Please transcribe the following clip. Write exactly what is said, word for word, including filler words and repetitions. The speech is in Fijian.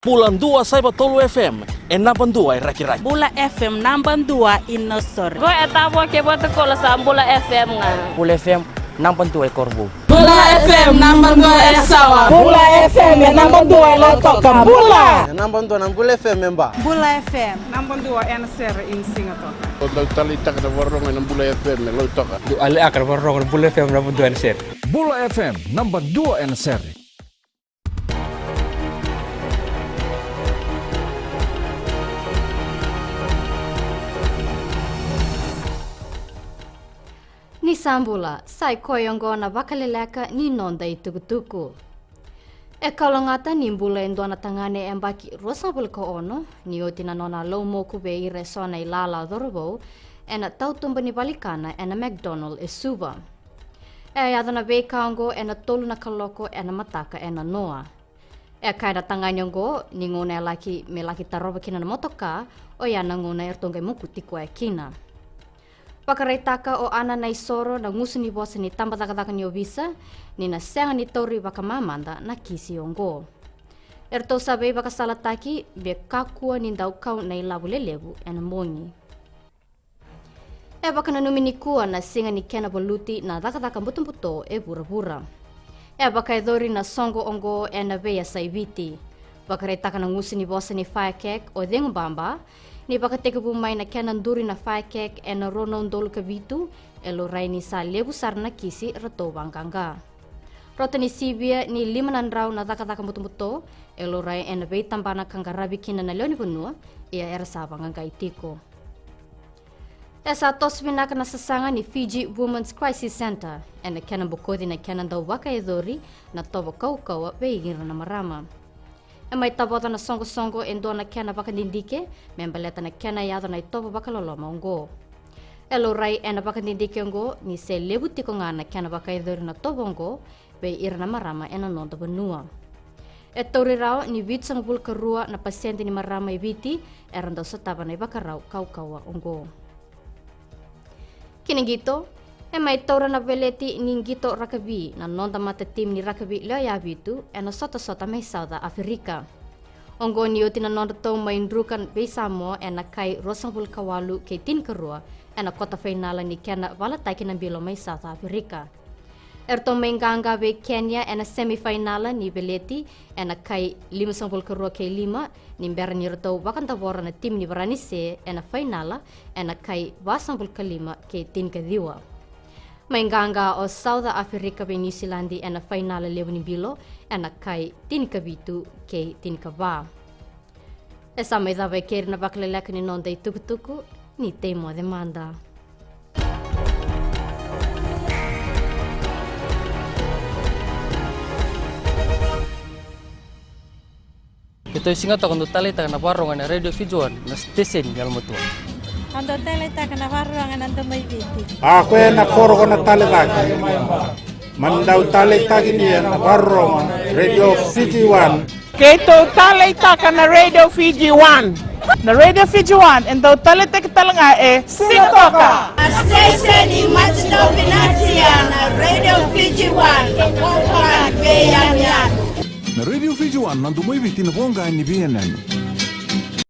Bula dua saiva tolu F M, e naba dua e Rakiraki. Bula F M naba dua i Nausori. Qo e Tavua kei Vatukoula, sa Bula F M ga. Bula F M naba dua e Korovou. Bula F M naba dua e Sawa. Bula F M e naba dua e Lautoka. Bula. E naba dua na Bula F M e Ba. Bula F M naba dua ena sere i Sigatoka. Au dau taleitaka na vakarorogo ena Bula F M e Lautoka. Dau taleitaka na vakarorogo ena Bula F M naba dua ena sere. Bula F M naba dua ena sere. Ni sa bula, sa i koya oqo na vakaleleka ni noda itukutuku. E kalougata ni bula e dua na tagane yabaki ruasagavulu ka ono, ni oti na nona laumoku vei ira eso na ilala cauravou ena tautuba ni valenikana ena McDonald e Suva. E a yaco na veika oqo ena tolu na kaloko ena mataka e nanoa. E kaya na tagane oqo ni gauna e laki me laki tarova kina na motoka, oya na gauna eratou qai mokuti koya kina. Vakaraitaka o Ana Naisoro na gusu ni vosa ni tabacakacaka ni ovisa ni na sega ni tauri vakamamada na kisi oqo. Eratou sa veivakasalataki me kakua ni dau kau na ilavo lelevu ena bogi. E vakananumi nikua na siga ni kena valuti na cakacaka butobuto e vuravura. E vakayacori na soqo oqo ena veiyasai Viti. Vakaraitaka na gusu ni vosa ni FICAC o Cegu Baba ni vakatekivu mai na kena duri na FICAC ena rua na udolu ka vitu, e laurai ni sa levu sara na kisi ratou vaqaqa. Rauta ni sivia ni lima na drau na cakacaka butobuto e laurai ena veitabana ka qaravi kina na lewe ni vanua, ia era sa vaqaqai tiko. E sa toso vinaka na sasaga ni Fiji Women's Crisis Centre ena kena bokoci na kena dau vakayacori na tovo kaukauwa vei ira na marama. E mai tavoca na soqosoqo e dua na kena vakadidike me baleta na kena yaco na itovo vakaloloma oqo. E laurai ena vakadidike oqo ni se levu tiko ga na kena vakayacori na tovo oqo vei ira na marama ena noda vanua. E tauri rawa ni vitusagavulu ka rua na pasede ni marama e Viti era dau sotava na ivakarau kaukauwa oqo. Ki na qito, e mai taura na veleti ni qito rakavi na noda matatimi ni rakavi lewe yavitu ena sotasota mai South Africa. Oqo ni oti na nodratou mai druka vei Samoa ena kai ruasagavulu ka walu kei tinikarua ena kota fainala ni kena valataki na bilo mai South Africa. Eratou mai qaqa vei Kenya ena semifainala ni veleti ena kai limasagavulu ka rua kei lima, ni bera ni ratou vakadavora na timi ni Varanise ena fainala ena kai vasagavulu ka lima kei tinikaciwa. Mai qaqa o South Africa vei Niusiladi ena fainala levu ni bilo ena kai tinikavitu kei tinikava. E sa mai cava e keri na vakaleleka ni noda itukutuku, ni tei moce mada. Keitou e Sigatoka, dou taleitaka na vakarorogo ena Radio Fiji One, na siteseni yalomatua. Au dau taleitaka na vakarorogo ena Domoiviti. A koya na koro ko na taleitaki. Mani dau taleitaki ni ena vakarorogo, Radio Fiji One. Keitou taleitaka na Radio Fiji One. Na Radio Fiji One e dau taleitaki tale ga e Sigatoka. A siteseni matidovinatia na Radio Fiji One, na voqa ni veiyanuyanu. Na Radio Fiji One, na Domoiviti, na voqa ni veiyanuyanu.